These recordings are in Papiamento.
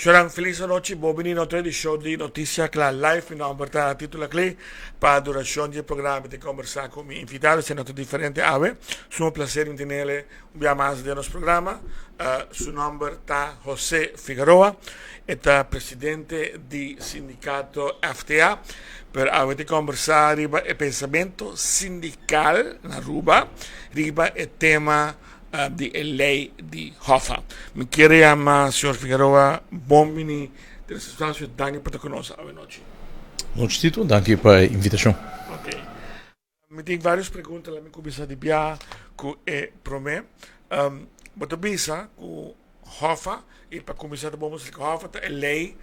Shoran, felis anochi. Bon bini na otro edishon di Noticia Cla Live. Mi nomber ta Tito Laclé. Pa durashon di e programa mi ta kombersá ku mi invitado, esei ta diferente awe. Suma plaser mi tenele un bia mas den nos programa. Su nomber ta José Figaroa. E ta presidente di sindikato FTA. Pero awe ta kombersá riba e pensamento sindikal na Aruba riba e tema di e ley di Hoffa. Mi kier yama señor Figueroa bon bini den nos espacio. Danki pa ta cu nos awe nochi. Nochi Tito, danki pa e invitacion. Ok. Mi tin varios pregunta, laat mi cuminsa di bia cu e prome. Bo ta bisa cu Hoffa, y pa cuminsa ta bon bo splica, Hoffa ta e ley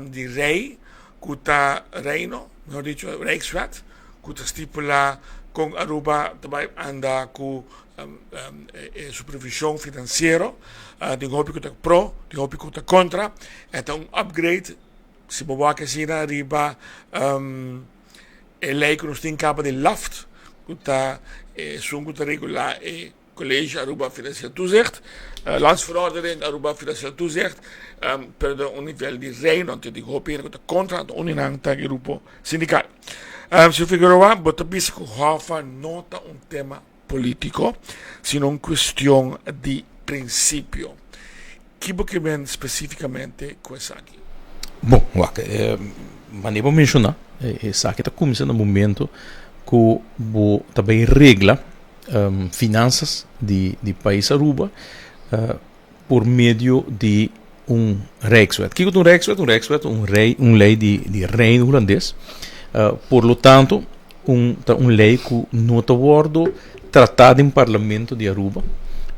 di rey cu ta reino, mehor dicho Rijkswet, cu ta stipula con Aruba ta bay anda cu e supervision financiero. Tin hopi cu ta pro, tin hopi cu ta contra. E ta un upgrade, si bo wak asina, riba e ley cu nos tin caba di LAFT, cu ta esun cu ta regula e College Aruba Financieel Toezicht, Landsverordening Aruba Financieel Toezicht, pero den un nivel di reino, anto tin hopi hende ku ta kontra, anto un di nan ta e grupo sindikal. Señor Figueroa, bo ta bisa ku Hoffa no ta un tema politiko, sino un kuestion di prinsipio. Ki bo ke men spesifikamente ku esaki? Bon, wak, manera bo menshoná, esaki ta kuminsá na momento ku bo ta bai regla finanzas di di pais Aruba por medio di un Rijkswet. Kiko ta un Rijkswet? Un Rijkswet ta un rei un lei di di Reino Hulandes. Por lo tanto un ta un lei ku no ta wordo tratá den Parlamento di Aruba.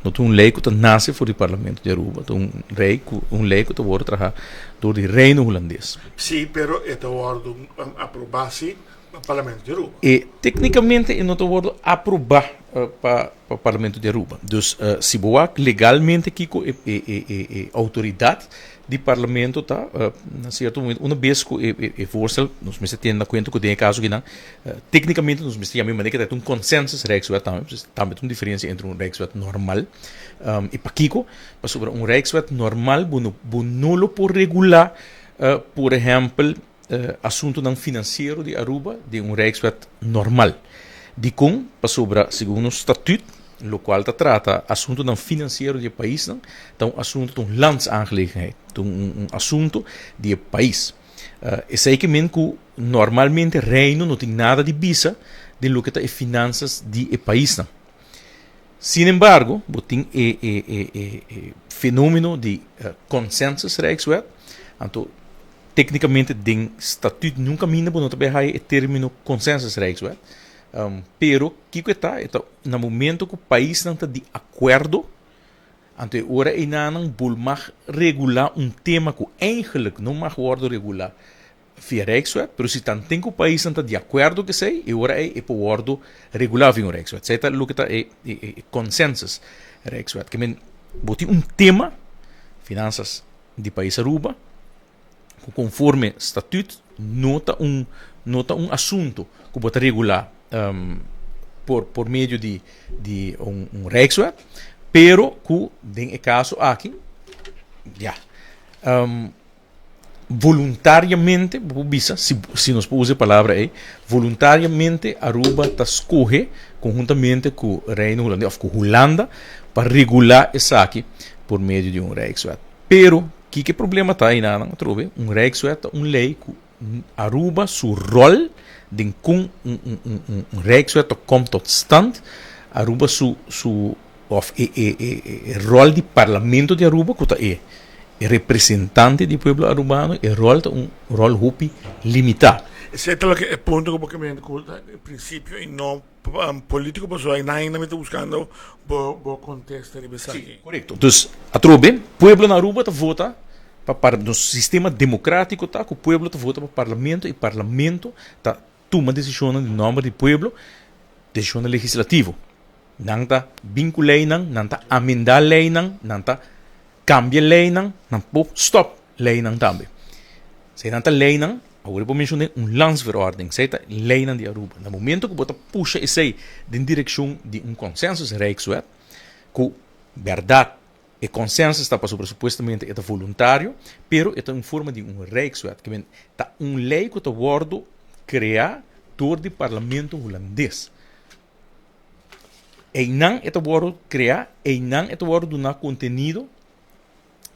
No ta un lei ku ta nase for di Parlamento di Aruba. Ta un rei ku un lei ku ta wordo traha dor di Reino Hulandes. Sí, pero e ta wordo aprobá sí pa Parlamento di Aruba. E téknikamente e no ta wordo aprobá pa pa Parlamento di Aruba. Dus si bo wak legalmente kiko e e e e e outoridat di Parlamento ta na sierto momento una bes ku e e e voorstel nos mester tene na kuenta ku den e kaso akinan téknikamente nos mester yama e manera ke ta un consensus Rijkswet tambe pues tambe ta un diferensia entre un Rijkswet normal i pakiko pasobra un Rijkswet normal bo no bo no lo por regulá por ehèmpel Asuntunan finansiero di Aruba den un Rijkswet normal. Dikon? Pasobra segun nos statuut, lokual ta trata asuntunan finansiero di e paisnan, ta un asuntu, ta un landsaangelegenheid, ta un asuntu di e pais. Esei ke men ku normalmente Reino no tin nada di bisa den loke ta e finansas di e paisnan. Sin embargo, bo tin e e e fenomeno di consensus Rijkswet, anto Téknikamente den statuut nunka minda bo no ta bay haya e término consensus Rijkswet. Pero kiko e ta? E ta na momento ku paisnan ta di akuerdo, anto e ora einanan bo mag regulá un tema ku eigenlik no mag wòrdu regulá via Rijkswet, pero si tanten ku paisnan ta di akuerdo ku esei, e ora ei e por wòrdu regulá via un Rijkswet. Esei ta loke ta e consensus Rijkswet. Ke men bo tin un tema, finansas di pais Aruba ku konforme statuut no ta un no ta un asunto ku bo ta regulá por por medio di di un un rijkswet pero ku den e kaso aki ya voluntariamente bo por bisa si si nos por usa e palabra ei voluntariamente Aruba ta skohe konhuntamente ku Reino Hulandes òf ku Hulanda pa regulá esaki por medio di un rijkswet. Pero kiko e problema ta einanan atrobe? Un rijkswet ta un lei ku Aruba su ròl den kon un un un un un rijkswet ta kom tot stand, Aruba su su òf e e e e ròl di parlamento di Aruba ku ta e e representante di pueblo arubano e ròl ta un ròl hopi limitá. Esei ta loke e punto ku bo ke mende ku ta e prinsipio i no Politico pasobra ay nan ainda mi ta buscando bo bo contesta riba esaki. Sí, corecto. Dus atrobe pueblo na Aruba ta vota pa par nos sistema democratico ta cu pueblo ta vota pa parlamento y parlamento ta tuma decisionnan den nomber di pueblo, decisionnan legislativo. Nan ta bin cu leynan, nan ta amenda leynan, nan ta cambia leynan, nan por stop leynan tambe. Esei nan ta leynan, awor bo menshoné un landsverordening, esei ta leynan di Aruba. Na momento ku bo ta pusha esei den direkshon di un consensus rijkswet, ku bèrdat E consensus ta pasobra supuestamente e ta voluntario, pero e ta un forma di un Rijkswet, ke men ta un ley ku ta wordo crea door di Parlamento Hulandes. Eynan e ta wordo crea, eynan e ta wordo duna contenido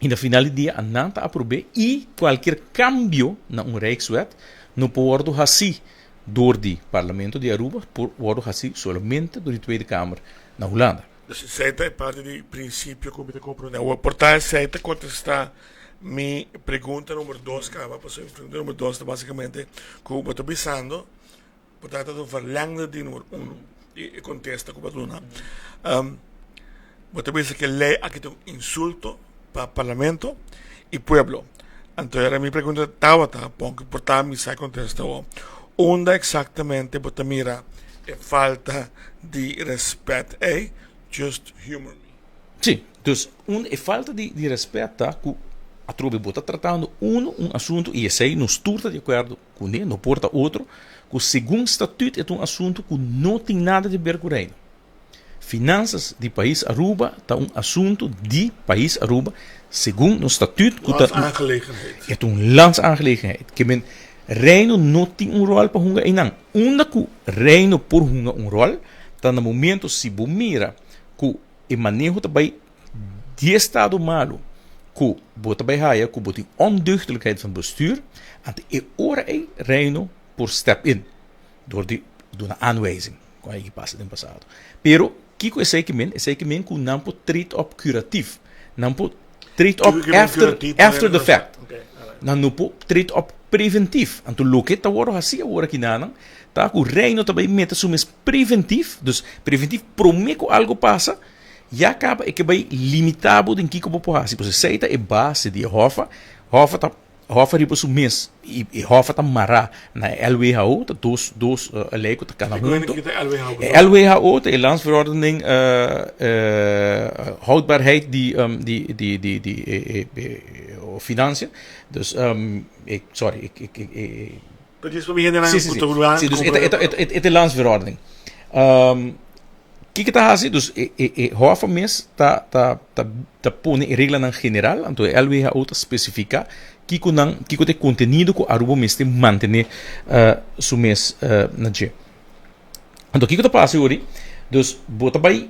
y na final di dia anan ta aprobe y cualkier cambio na un Rijkswet no por wordo haci door di Parlamento di Aruba, por wordo haci solamente door di Tweede Kamer na Hulanda. Dus esei ta e parti di prinsipio ku mi ta komprondé. Awor, por ta esei ta kontestá mi pregunta number dos kaba, pasobra mi pregunta number dos ta basikamente ku bo ta bisando por ta ta un verlengde di number uno di e kontesta ku bo a duna. Bo ta bisa ku e lei aki ta un insulto pa parlamento i pueblo. Anto era mi pregunta tabata, pon por ta mi sa kontesta awor, unda eksaktamente bo ta mira e falta di respet ei? Just humor me. Sí, dus un e falta di di respet ta ku atrobe bo ta tratando uno un asuntu i esei nos tur ta di akuerdo kuné, no por ta otro, ku segun statuut e ta un asuntu ku no tin nada di ber ku Reino. Finanzas di pais Aruba ta un asuntu di pais Aruba segun nos statuut ku ta Landsaangelegenheid. E ta un landsaangelegenheid. Ke men Reino no tin un ròl pa hunga einan. Unda ku Reino por hunga un ròl ta na momento si bo mira ku e maneho ta bai di estado malu ku bo ta bai haya ku bo tin ondeugdelijkheid van bestuur, anto e ora ei Reino por step in dor di duna aanwijzing. Kon a pasa den pasado. Pero kiko esei ke men? Esei ke men ku nan por treat op curatief. Nan por treat op after, after the fact. Nan no por treat op preventief. Anto loke ta wòrdu hasi awor aki nanan ta ku Reino ta bai mete su mes preventief. Dus preventief promé ku algu pasa ya kaba e ke bai limitá bo den kiko bo por hasi. Pues esei ta e base di e hòf. Hòf ta Hòf riba su mes i e hòf ta mará na e LWHO, ta dos dos lei ku ta kana huntu. E LWHO ta e Landsverordening Houdbaarheid di di di di di e e finansia. Dus sorry ik ik ik. Si si si dus e ta e ta e Landsverordening. Kiko ta hasi? Dus e e e hòf mes ta ta ta ta pone e reglanan general, anto e LWHO ta spesifiká kiko nan kiko ta e kontenido ku Aruba mester mantené su mes na dje. Anto kiko ta pasa yori? Dus bo ta bai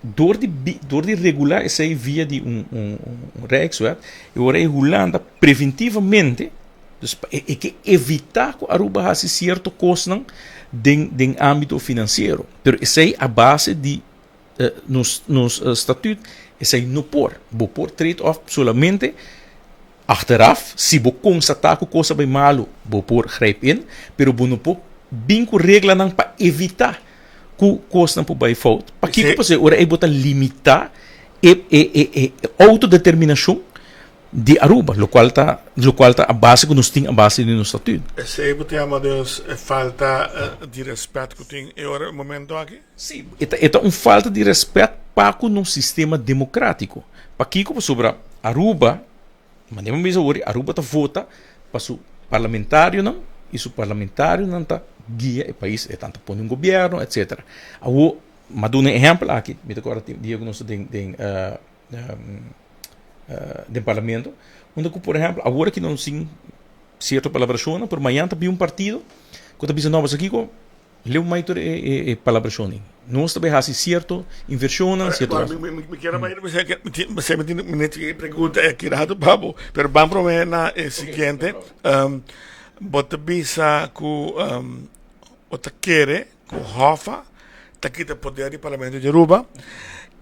dor di bi dor di regulá esei via di un un un Rijkswet, e ora ei Hulanda preventivamente Dus pa e ke evitá ku Aruba hasi sierto kosnan den den ámbito finansiero. Pero esei a base di nos nos statuut esei no por. Bo por trade off solamente achteraf si bo konstatá ku kos a bai malu bo por grijp in, pero bo no por bin ku reglanan pa evitá ku kosnan por bai fout. Pakiko? Pasobra ora ei bo ta limitá e e e outodeterminashon Di Aruba, locual ta locual ta a base cu nos tin a base di nos statuut. Esey bo ta yama dus e falta di respet cu tin e ora e momento aki? Si, e ta e ta un falta di respet pa cu nos sistema democratico. Pakico? Pasobra Aruba, manera mi bisa awor, Aruba ta vota pa su parlamentarionan y su parlamentarionan ta guia e pais, e ta pone un gobierno, etcetera. Awor, mi a duna e ehempel aki, mi ta acorda dia cu nos ta den den. Den parlamento, unda ku por ehèmpel awor aki nos tin sierto palabrashonnan, pero mañan ta bin un partido ku ta bisa no pasobra kiko leu mai tur e e palabrashonnan. Nos ta bai hasi sierto invershonnan, sierto Mi mi kier a bai mi mi tin mi tin e pregunta aki rato pa bo, pero ban promé na e siguiente. Bo ta bisa ku bo ta kere Ku Hoffa ta kita poder di Parlamento di Aruba,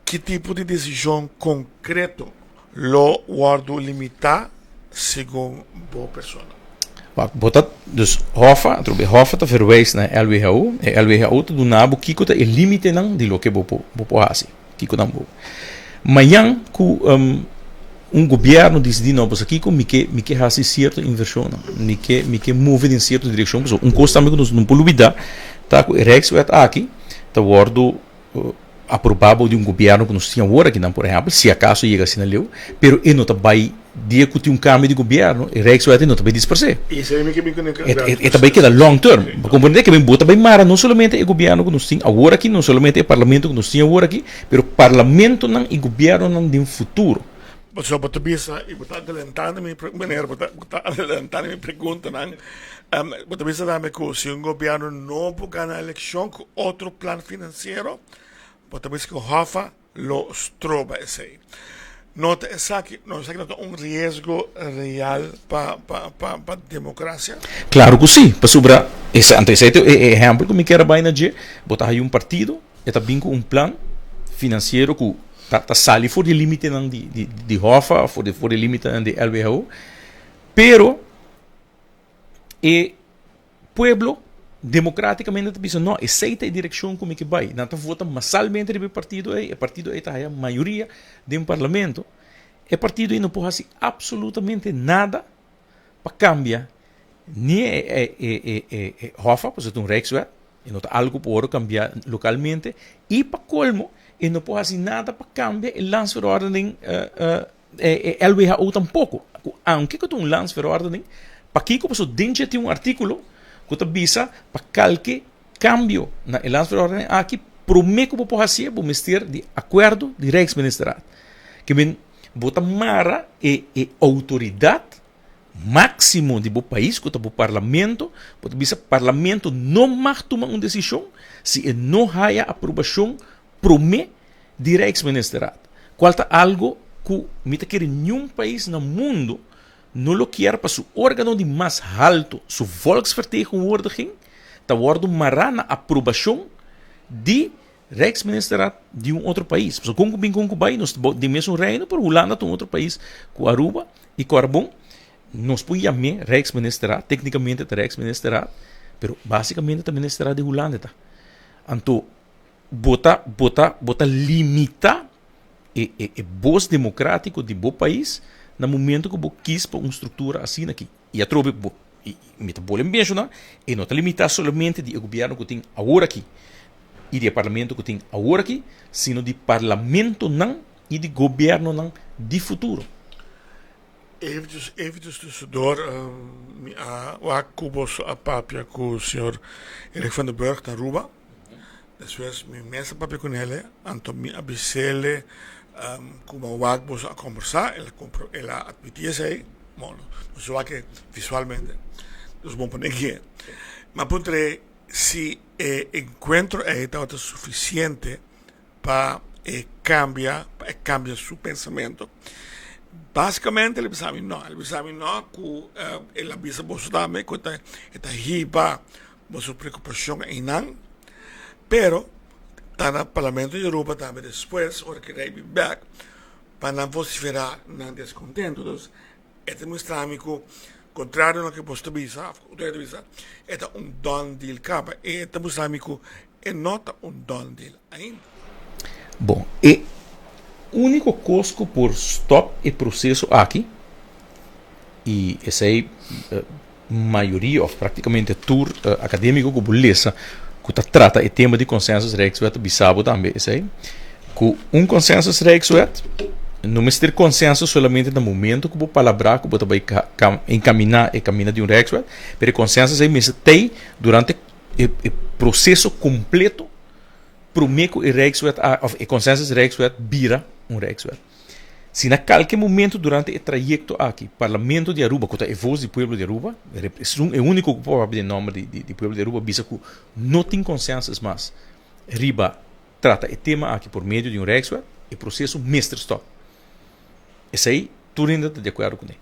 ki tipo di desishon konkreto lo wòrdu limitá segun bo persona? Wak, bo ta, dus Hoffa, atrobe Hoffa ta verwijs na e LWHO, e LWHO ta duna bo kiko ta e límitenan di loke bo por, bo por hasi, kiko nan bo. Mañan ku un gobièrnu disidí no, pasobra kiko mi ke, mi ke hasi sierto invershonnan, mi ke, mi ke move den sierto direkshon, pasobra un kos tambe ku nos no por lubidá ta ku e Rijkswet aki ta wòrdu aprobá bou di un gobièrnu ku nos tin awor akinan, por ehèmpel, si akaso yega asina leu, pero e no ta bai dia ku tin un kambio di gobièrnu, e Rijkswet ei no ta bai disparsé. E ta bai keda long term. Bo komprendé ke bo ta bai mara no solamente e gobièrnu ku nos tin awor aki, no solamente e parlamento ku nos tin awor aki, pero parlamentonan i gobièrnunan den futuro. So bo ta bisa y bo ta adelantando mi meneer, bo ta bo ta adelantando mi preguntanan. Bo ta bisa tambe cu si un gobierno nobo gana eleccion cu otro plan financiero, bo ta bisa cu Hoffa lo stroba esey. No ta esaki, no esaki no ta un riesgo real pa pa pa pa democracia? Claro cu si, pasobra esa anto esey ta e ehempel cu mi kier a bay na dje, bo ta haya un partido, e ta bin cu un plan financiero cu ta ta sali for di e limitenan di di di Hoffa of for di for di e limitenan di LWHO, pero e Pueblo democraticamente ta bisa no, esey ta e direccion cu mi ke bay. Nan ta vota masalmente riba e partido ey, e partido ey ta haya mayoria den parlamento. E partido ey no por haci absolutamente nada pa cambia ni e e e e Hoffa, pasobra ta un Rijkswet, e no ta algo cu por worde cambia localmente, y pa colmo e no por haci nada pa cambia e landsverordening E LWHO tampoco, cu aunke cu ta un landsverordening, pakico pasobra den dje tin un articulo cu ta bisa pa calke cambio na e landsverordening aki prome cu bo por hacié bo mester di acuerdo di Rijksministerraad. Ke men bo ta mara e e autoridad maximo di bo pais cu ta bo parlamento, bo ta bisa parlamento no mag tuma un decision si e no haya aprobacion prome di Rijksministerraad, cual ta algo cu mi ta kere niun pais na mundo no lo kier pa su organo di mas halto, su volksvertegenwoordiging, ta wordo mara na aprobacion di Rijksministerraad di un otro pais. Pasobra con cu bin con cu bay nos ta den mesun reino, pero Hulanda ta un otro pais cu Aruba y Corbon. Nos por yam'é Rijksministerraad, tecnicamente ta Rijksministerraad, pero basicamente ta Ministerraad di Hulanda ta. Anto Bo ta bo ta bo ta limita e e e bos democratico di bo pais na momento cu bo kies pa un structura asina aki. Y atrobe bo y mi ta bolbe menciona e no ta limita solamente di e gobierno cu tin awor aki y di e parlamento cu tin awor aki sino di parlamentonan y di gobiernonan di futuro. Eventjes, eventjes tussendoor, mi a wak cu boso a papia cu señor Eric van der Burg na Aruba. Despues mi mes a papia cu nele, anto mi a bisele cu bo a wak boso a combersa, el a compro, el a admiti esey, bon, nos a wak e visualmente, dus bon pa negu'e. Mi a puntr'e si e encuentro ey tabata suficiente pa e cambia, pa e cambia su pensamento. Basicamente el a bisa mi no, el a bisa mi no cu el a bisa boso tambe cu e ta hiba boso preocupacion eynan, pero ta na Parlamento di Aruba tambe despues ora cu rey bin bek pa nan vocifera nan descontento. Dus e ta mustra mi cu contrario na loke boso ta bisa of cu ta bisa e ta un done deal caba. E ta mustra mi cu E no ta un done deal ainda. Bon, e úniko kos ku por stòp e proseso aki, i esei mayoria òf praktikamente tur akadémiko ku bo lesa ku ta trata e tema di Consensus Rijkswet ta bisa bo tambe esei, ku un Consensus Rijkswet no mester konsenso solamente na momento ku bo palabrá ku bo ta bai enkaminá e kaminda di un Rijkswet, pero e konsensus ei mester t'ei durante e e proceso completo prome cu e Rijkswet a of e consensus Rijkswet bira un Rijkswet. Si na calke momento durante e trayecto aki Parlamento di Aruba cu ta e voz di pueblo di Aruba, esun e unico cu por papia den nomber di di pueblo di Aruba bisa cu no tin consensus mas riba trata e tema aki por medio di un Rijkswet, e proceso mester stop. Esey tur hende ta di acuerdo cune.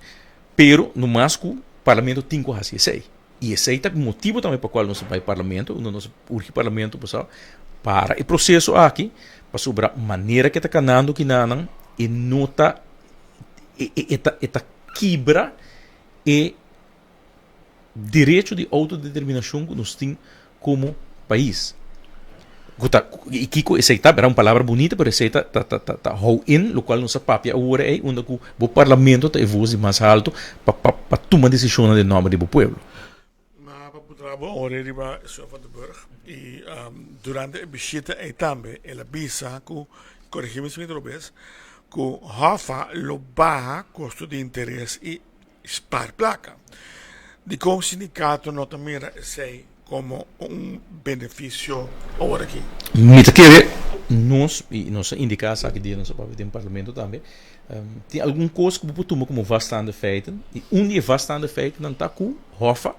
Pero no mas cu Parlamento tin cu haci esey. I esei ta e motibu tambe pa kual nos a bai parlamento, unda nos a urgi parlamento pa sa para e proseso aki, pasobra manera ke ta kanando kinanan e no ta e e ta e ta kibra e derecho di outodeterminashon ku nos tin komo pais. Ku ta i kiko esei ta? Bera un palabra bunita pero esei ta ta ta ta hou in lokual nos a papia awor ei unda ku bo parlamento ta e vos di mas halto pa pa pa tuma desishonnan den nòmber di bo pueblo. Ma pa puntra bo ora riba señor Van der Burg i durante e bishita ei tambe el a bisa ku, korigí mi si mi ta robes, ku Hoffa lo baha kosto di interes i Spaar plaka. Dikon sindikato no ta mira esei komo un benefisio awor aki? Mi ta kere Nos, y nos a indica esaki dia nos a papia den Parlamento tambe, tin algun cos cu bo por tuma como vaststaande feiten, y un di e vaststaande feitennan ta cu Hoffa,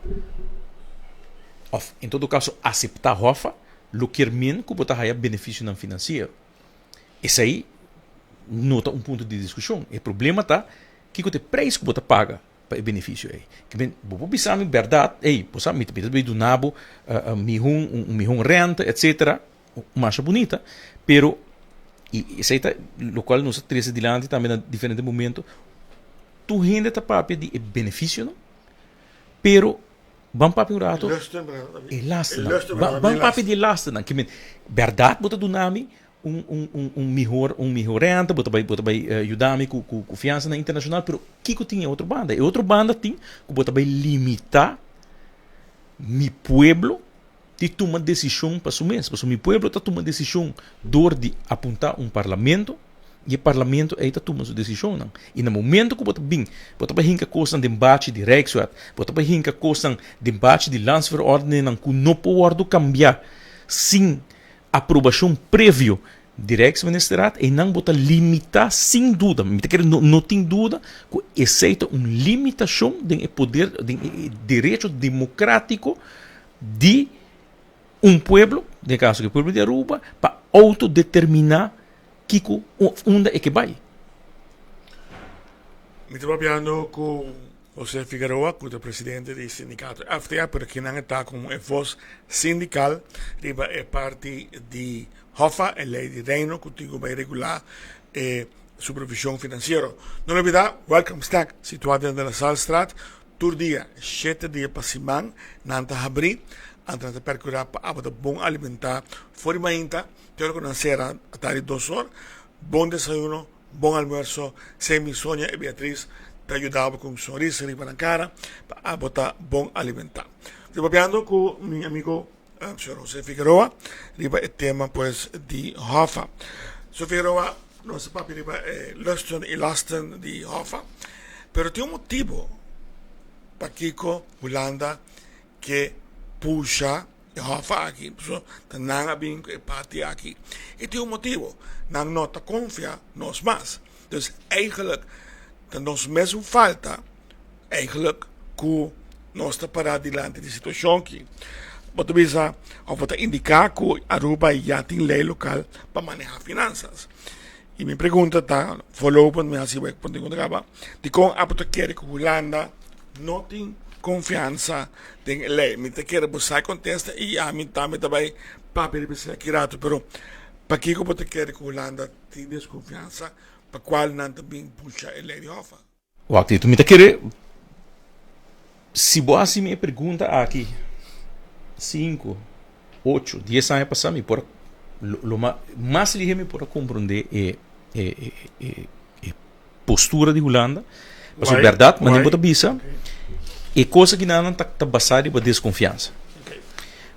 of en todo caso acepta Hoffa, lo kier men cu bo ta haya beneficionan financiero. Esey no ta un punto di discusion. E problema ta kico ta e prijs cu bo ta paga pa e beneficio ey. Ke men, bo por bisa mi berdad, ey, bo sa mi ta bay duna bo mihon, un mihon renta, etcetera, masha bunita, pero y esey ta locual nos a trece dilanti tambe na diferente momento, tur hende ta papia di e beneficionan, pero ban papia un rato e lasternan, ban papia di e lasternan, ke men, berdad bo ta duna mi un un un un mihor un mihor renta, bo ta bai bo ta bai yuda mi ku ku ku fiansanan internashonal, pero kiko tin e otro banda? E otro banda tin ku bo ta bai limitá mi pueblo di tuma desishon pa su mes, pasobra mi pueblo ta tuma desishon dor di apuntá un parlamento i e parlamento ei ta tuma su desishonnan. I na momento ku bo ta bin bo ta bai hinka kosnan den bachi di Rijkswet, bo ta bai hinka kosnan den bachi di landsverordeningnan ku no por wòrdu kambiá sin Aprobashon previo di Rijksministerraad, einan bo ta limitá sin duda, mi ta kere no no tin duda ku esei ta un limitashon den e poder, den e derecho demokratiko di un pueblo, den e kaso aki e pueblo di Aruba, pa outodeterminá kiko òf unda e ke bai. Mi ta papiando ku José Figueroa ku ta presidente di sindikato FTA pero kinan e ta komo e vos sindikal riba e parti di Hoffa, e lei di Reino ku tin ku bai regulá e supervishon finansiero. No lubidá Welcome Snack situá den De La Salstraat tur dia shete dia pa siman nan ta habrí anto nan ta perkurá pa abo ta bon alimentá for di mainta te ora ku nan sera atardi dos or. Bon desayuno. Bon almuerso, Semi, Sonia y Beatriz ta yuda bo cu un sonrisa riba nan cara pa abo ta bon alimenta. Mi ta papiando cu mi amigo señor Jose Figueroa riba e tema pues di Hoffa. Señor Figueroa, nos a papia riba e lusten y lasten di Hoffa, pero tin un motibo pakico Hulanda ke pusha E hòf aki, pasobra ta nan a bin ku e parti aki. I tin un motibu, nan no ta konfia nos mas. Dus eigenlijk ta nos mesun falta eigenlijk ku nos ta pará dilanti di situashon aki. Bo ta bisa òf bo ta indiká ku Aruba ya tin lei lokal pa manehá finansas. I mi pregunta ta, voorlopig mi hasi wek por ningun kaba, dikon abo ta kere ku Hulanda no tin konfiansa den e lei? Mi ta kere bo sa kontesta i ami tambe ta bai papia riba esei aki rato, pero pakiko bo ta kere ku Hulanda tin deskonfiansa pa kual nan ta bin pusha e lei di Hoffa? Wak Tito, mi ta kere si bo hasi mi e pregunta aki sinku, ocho, dies aña pasá mi por a lo mas lihe mi por a komprondé e e e e postura di Hulanda. Pasobra bèrdat manera bo ta bisa e kos aki nan ta ta basá riba deskonfiansa.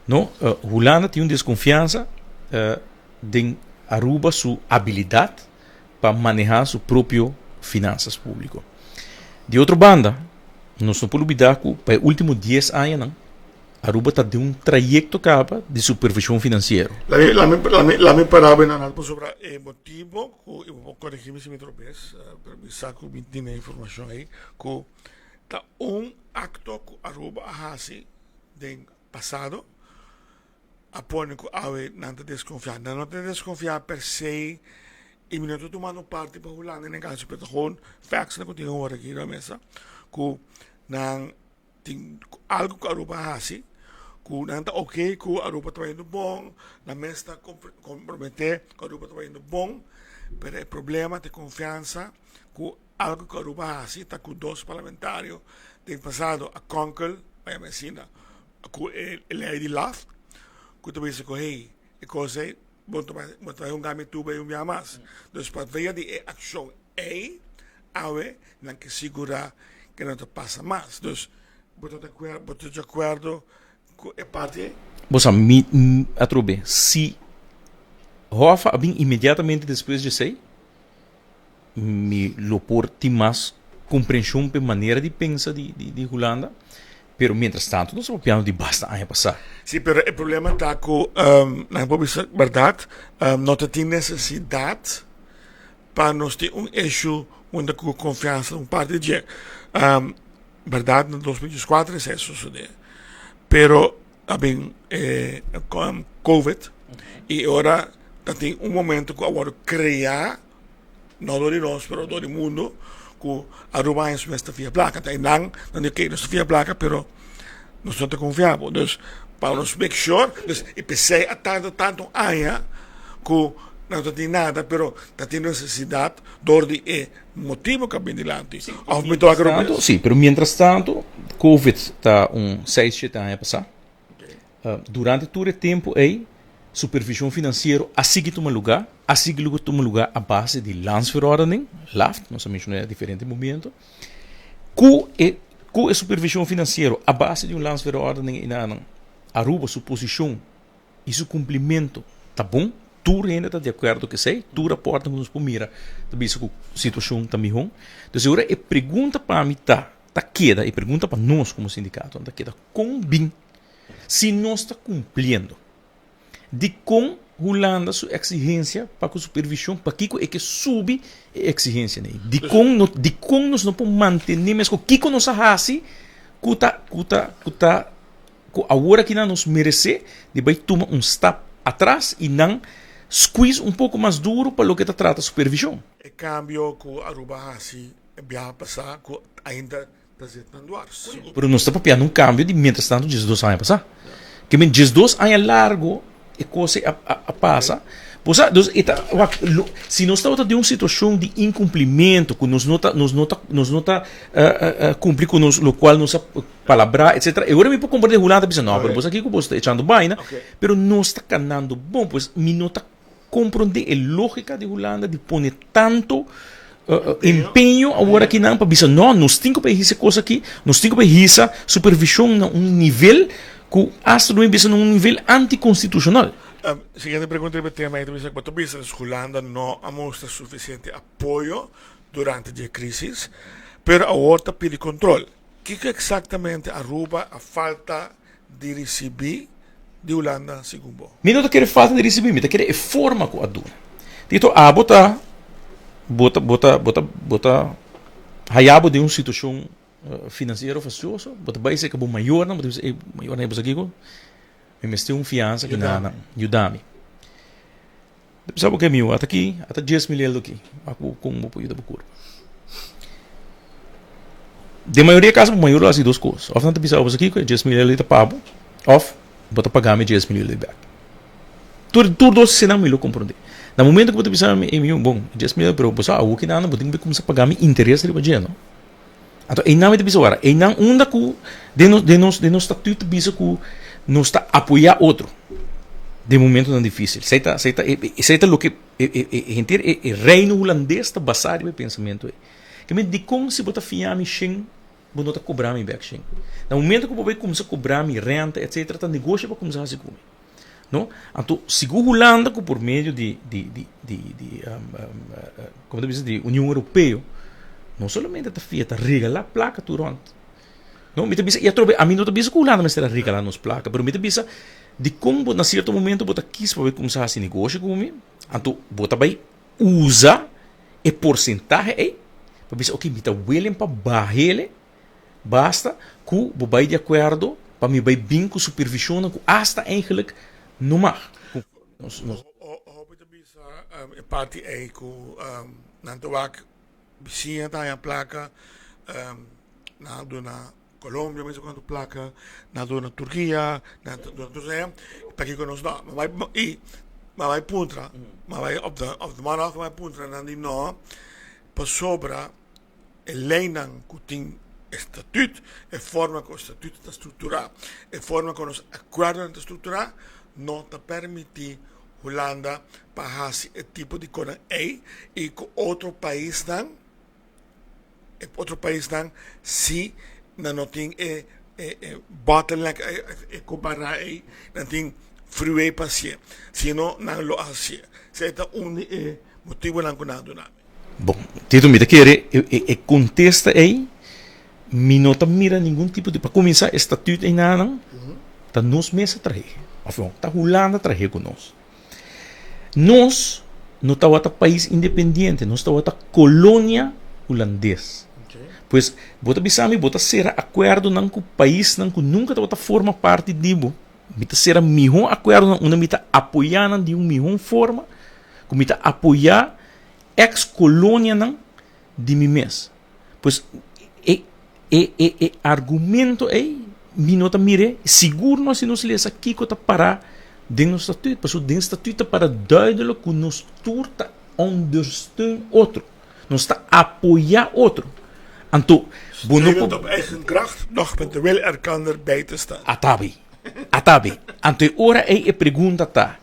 No, Hulanda tin un deskonfiansa den Aruba su abilidat pa maneha su propio finansas publico. Di otro banda, nos no por lubida cu pa e ultimo dies añanan Aruba ta den un trayecto caba di supervision financiero. Lami para bo nan pasobra e motibo cu, y bo por coregi mi si mi trobes, pero mi sa cu mi tin e informacion ey, cu ta un acto cu Aruba a haci den pasado, a pone ku awe nan ta deskonfiá. Nan no ta deskonfiá per se i mi no ta tumando parti pa Hulanda den e kaso, pero ta gewoon facts nan ku tin awor aki riba mesa ku nan tin algu ku Aruba a hasi ku nan ta oke ku Aruba ta bayendo bon, nan mes ta komprometé ku Aruba ta bayendo bon, pero e problema ta e konfiansa ku algu ku Aruba a hasi ta ku dos parlamentario den pasado a konkel, bai asina. Ku e lei di laf ku ta bisa ku hey e kos ei bo ta bai bo ta bai hunga mi tuba ei un bia mas. Dus pa via di e akshon ei awe nan ke sigurá ke no ta pasa mas. Dus bo ta bo ta di akuerdo ku e parti ei? Bo sa mi atrobe si Hoffa a bin inmediatamente despues di esei mi lo por tin mas comprension p'e manera di pensa di di Hulanda. Pero mientras tanto nos ta papiando di basta aña pasá. Sí, pero e problema ta ku nan por bisa bèrdat, no ta tin nesesidat pa nos tin un issue unda ku konfiansa un parti dje. Bèrdat na 2014 esei a sosodé, pero a bin e covid i ora ta tin un momento ku a wòrdu kreá no dor di nos pero dor di mundo ku Aruba haña su mes ta fia plaka ta einan nan di oke nos ta fia plaka pero nos no ta konfia bo dus pa nos make sure dus i p'esei a tarda tantu aña ku no ta tin nada pero ta tin nesesidat dor di e motibu ku a bin dilanti òf mi ta wak robes. Si, pero mientras tanto covid ta un seis shete aña pasá. Durante tur e tempu ei, supervishon finansiero a sigui tuma lugá, a sigui tuma lugá a base di Landsverordening, LAft, nos a menshoná na diferente momento, ku e ku e supervishon finansiero a base di un Landsverordening enanan, Aruba su posishon i su kumplimentu ta bon, tur hende ta di akuerdo ku esei, tur raportnan ku nos por mira ta bisa ku situashon ta mihó. Entonces ora e pregunta pa mi ta, ta keda, e pregunta pa nos komo sindikato ta keda, kon bin Si nos ta kumpliendo, dikon Hulanda su eksigensia pa ku supervishon, pakiko e ke subi e eksigensianan ei? Dikon no, dikon nos no por mantené meskos? Kiko nos a hasi ku ta, ku ta, ku ta, ku awor akinan nos meresé di bai tuma un stap atras i nan squeeze un poko mas duru pa loke ta trata supervishon? E kambio ku Aruba a hasi e biaha pasá ku ainda Ta zet nan dwars. Pero nos ta papia un cambio di mientras tanto diesdos aña pasa. Ke men diesdos aña largo e cosa a, a, a pasa. Bo sa, dus e ta, wak, lo, si nos tabata den un situacion di incumplimento, cu nos no ta, nos no ta, nos no ta uh, uh, uh, cumpli cu nos, lo cual nos a palabra, etcetera. E ora mi por comprende Hulanda bisa, no, pero bo sa kico bo ta echando baina, pero nos ta canando bon, pues mi no ta Komprondé e lógika di Hulanda di pone tanto empeño awor akinan pa bisa no, nos tin ku por hisa e kos aki, nos tin ku por hisa supervishon na un nivel ku asta lo bisa na un nivel antikonstitushonal. Siguiente pregunta riba e tema ei ta bisa ku bo ta bisa Hulanda no a mustra sufisiente apoyo durante di e krisis, pero awor ta pidi kontrol. Kiko eksaktamente Aruba a falta di risibí di Hulanda segun bo? Mi no ta kere falta di risibí, mi ta kere e forma ku a duna. Tito, abo ta, bo ta, bo ta, bo ta, bo ta haya bo den un situashon finansiero fasioso, bo ta bai serka bo mayornan, bo ta bisa, ey, mayornan, bo sa kiko? Mi mester un fiansa ki nan, yuda mi. Sa bo ke miu, ata ki, ata 10.000 eldo ki, wak bo kon bo por yuda bo kurpa. Den mayoria kaso bo mayor lo hasi dos kos, òf nan ta bisa bo sa kiko e 10.000 eldo ta pa bo, òf bo ta paga mi 10.000 eldo bèk. Tur tur dos eseinan mi lo komprondé. Na momento ku bo ta bisa mi, ey miu, bon, 10.000 eldo, pero bo sa awo kinan bo tin ku kuminsá paga mi interes riba dje, no? Anto einan mi ta bisa wara, einan unda ku den nos den nos den nos statuut ta bisa ku nos ta apoyá otro den momentonan difísil. Esei ta esei ta esei ta loke e e e henter e e Reino Hulandes ta basá riba e pensamentu ei. Ke men dikon si bo ta fiá mi shen bo no ta kobra mi bèk shen? Na momento ku bo bai kumsa kobra mi renta etsetera ta negoshi bo a kumsa hasi ku mi. No? Anto sigur Hulanda ku por medio di di di di di komo ta bisa di Union Europeo no solamente ta fia ta regalá plaka tur rònt. No, mi ta bisa i atrobe ami no ta bisa ku Hulanda mester a regalá nos plaka pero mi ta bisa dikon bo na sierto momento bo ta kis pa bai kumsa hasi negoshi ku mi anto bo ta bai usa e porsentahe ei pa bisa oke mi ta willing pa bah'ele Basta ku bo bai di akuerdo pa mi bai bin ku supervishonnan ku asta eigenlijk no mag. Nos, nos. Hopi ta bisa e parti ei ku nan ta wak bisiña ta haña plaka, nan a duna Colombia mes kuantu plaka, nan a duna Turkia, nan a duna tur esei, pakiko nos no? Mi bai i mi bai puntra, mi bai op de op de man af mi bai puntra nan di no pasobra. E leinan ku tin e statut, e forma ku e statut ta strukturá, e forma ku nos akuerdonan ta strukturá, no ta permití Hulanda pa hasi e tipo di konan ei i ku otro paisnan, e otro paisnan si nan no tin e e bottleneck e kompará ei, nan tin freeway pa hasié, sino nan lo hasié. Esei ta un di e motibunan ku nan a duna mi. Bon, Tito, mi ta kere e kontesta ei, Mi no ta mira ningun tipo di, pa kuminsá e statuut einanan ta nos mes a trahe, òf no, ta Hulanda a trahe ku nos. Nos no tabata pais independiente, nos tabata kolonia hulandes. Pues bo ta bisa mi bo ta sera akuerdonan ku paisnan ku nunka tabata forma parti di bo. Mi ta sera mihó akuerdonan unda mi ta apoyá nan di un mihó forma ku mi ta apoyá eks kolonianan di mi mes. Pues e e e e argumento ei mi no ta mir'é, sigur no si nos lesa kiko ta pará den nos statuut, pasobra den statuut ta para duidelijk ku nos tur ta ondersteun otro, nos ta apoyá otro. Anto bo no por. Steunend op eigen kracht, noch met de wil elkander bij te staan. Atabi, atabi. Anto e ora ei e pregunta ta,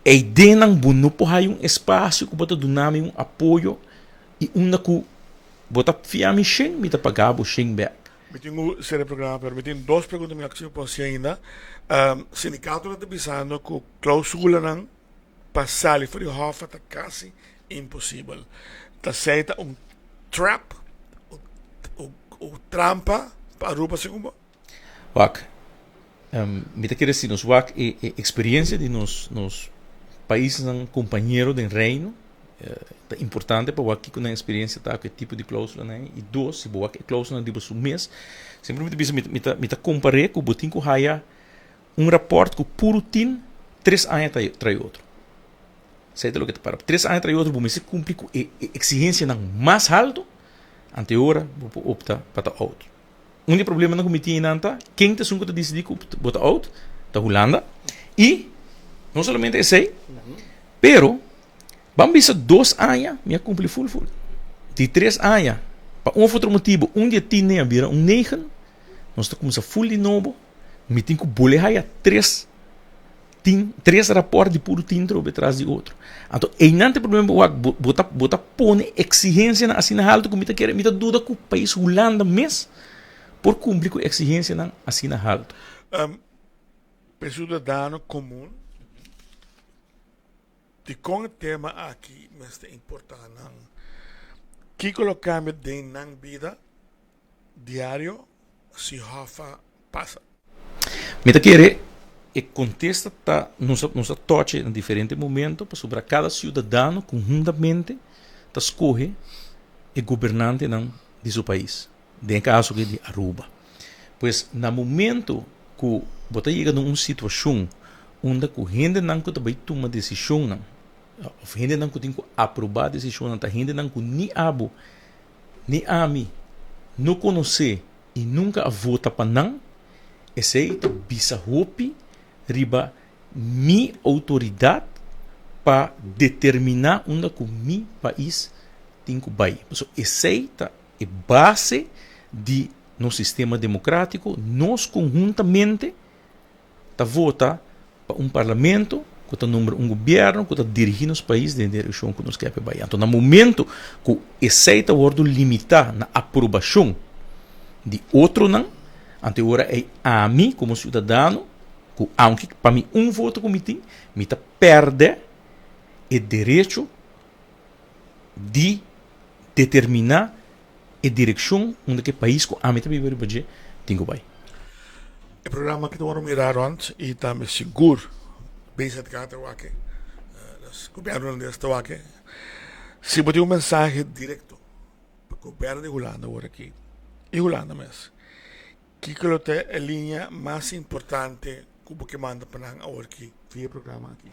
ei den nan bo no por haya un espasio ku bo ta duna mi un apoyo I unda ku bo ta fia mi shen, mi ta paga bo shen bek. Mi tin ku sera e programa, pero mi tin dos pregunta mi a si mi por hasi ainda. Sindikatonan ta bisando ku klausulanan pa sali for di hòf ta kasi imposibel. Ta esei ta un trap, un trampa pa Aruba segun bo? Wak, mi ta kere si nos wak e experiencia di nos nos paisnan compañero den Reino, ta importante pa wak kiko nan experiencia ta ku e tipo di clausulanan ei. I dos, si bo wak e clausulanan riba su mes, semper mi ta bisa mi ta mi ta compar'é ku bo tin ku haya un rapport ku puru tin tres aña trae otro. Esei ta loke ta para. Tres aña trae otro bo mester cumpli ku e exigencianan mas halto, ante ora bo por opta pa ta out. Un di e problemanan ku mi tin einan ta ken ta esun ku ta disidí ku bo ta out? Ta Hulanda. I no solamente esei, pero ban bisa dos aña mi a kumpli ful ful. Di tres aña, pa un òf otro motibu un di e tin a bira un negen, nos ta kuminsá ful di nobo, mi tin ku bolbe haya tres tin tres rapòrt di puru tin trobe tras di otro. Anto einan ta e problema bo wak bo bo ta bo ta pone eksigensianan asina haltu ku mi ta kere mi ta duda ku pais Hulanda mes por kumpli ku eksigensianan asina haltu. Pa e siudadano komun dikon e tema aki mester importá nan? Kiko lo kambia den nan bida diario si hòf a pasa? Mi ta kere e kontesta ta nos a nos a tochi na diferente momento pasobra kada siudadano konhuntamente ta skohe e gobernantenan di su pais, den e kaso aki di Aruba. Pues na momento ku bo ta yega na un situashon unda ku hendenan ku ta bai tuma desishonnan òf hendenan ku tin ku aprobá desishonnan ta hendenan ku ni abo ni ami no konosé i nunka a vota pa nan, esei ta bisa hopi riba mi outoridat pa determiná unda ku mi pais tin ku bai. Pasobra esei ta e base di nos sistema demokratiko, nos konhuntamente ta vota pa un parlamento ku ta nombra un gobièrnu ku ta dirigí nos pais den e direkshon ku nos ke pa e bai. Anto na momento ku esei ta wòrdu limitá na aprobashon di otronan, anto e ora ei ami komo siudadano ku aunke pa mi un voto ku mi tin, mi ta pèrdè e derecho di determiná e direkshon unda ku e pais ku ami ta biba riba dje tin ku bai. E programa aki ta wòrdu mirá rònt i tambe sigur BZK ta wak e, gobièrnu hulandes ta wak e. Si bo tin un mensahe direkto pa gobièrnu di Hulanda awor aki i Hulanda mes, kiko lo ta e liña mas importante ku bo ke manda pa nan awor aki via e programa aki?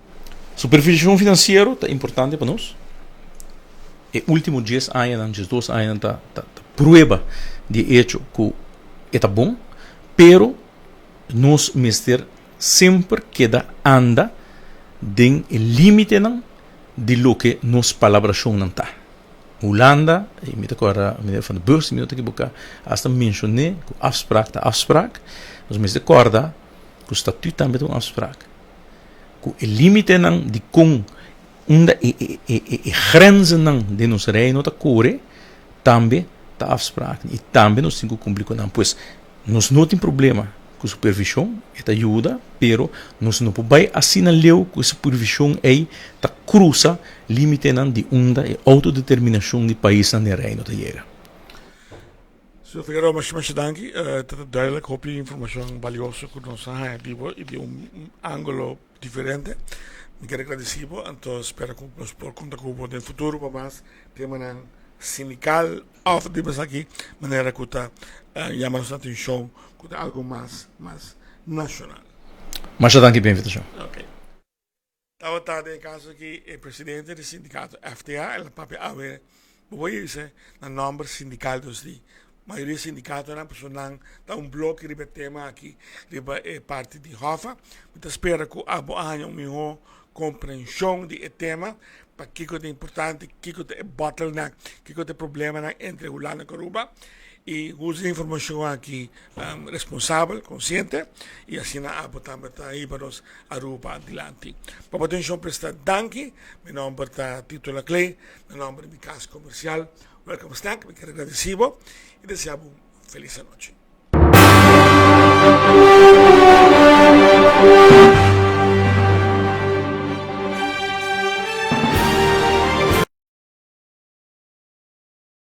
Supervishon finansiero ta importante pa nos. E ultimo dies añanan, diesdos añanan ta ta prueba di e echo ku e ta bon, pero nos mester semper keda anda den e limitenan di loke nos palabrashonnan ta. Hulanda, i mi ta kòrda meneer Van der Burg, si mi no ta ekiboká, hasta menshoné ku afspraak ta afspraak. Nos mester kòrda ku statuut tambe ta un afspraak. Ku e limitenan di kon unda e e e e e grenzennan den nos reino ta kore tambe ta afspraak i tambe nos tin ku kumpli ku nan. Pues nos no tin problema ku supervishon, e ta yuda, pero nos no por bai asina leu ku e supervishon ei ta krusa limitenan di unda e outodeterminashon di paisnan den reino ta yega. Señor Figueroa, masha masha danki. Ta duidelijk hopi informacion valioso cu nos a haya di bo y di un angulo diferente. Mi kier agradeci bo, anto spera cu nos por conta cu bo den futuro pa mas temanan sindical of di esaki manera cu ta yama nos atencion cu ta algo mas mas nacional. Masha danki pa e invitacion. Okay. Tabata den e caso aki e presidente di sindicato FTA, el a papia awe, bo por bisa, na nomber sindical dus di mayoria sindicatonan pasobra nan ta un bloke riba e tema aki riba e parti di Hoffa. Mi ta spera cu abo a haña un miho comprension di e tema, pakico ta importante, kico ta e bottleneck, kico ta e problemanan entre Hulanda cu Aruba y usa e informacion aki responsabel, consciente y asina abo tambe ta hiba nos Aruba adilanti. Pa bo atencion presta danki. Mi nomber ta Tito Laclé, na nomber di mi cas comercial Welcome Snack mi kier agradeci bo y desea bo un feliz anochi.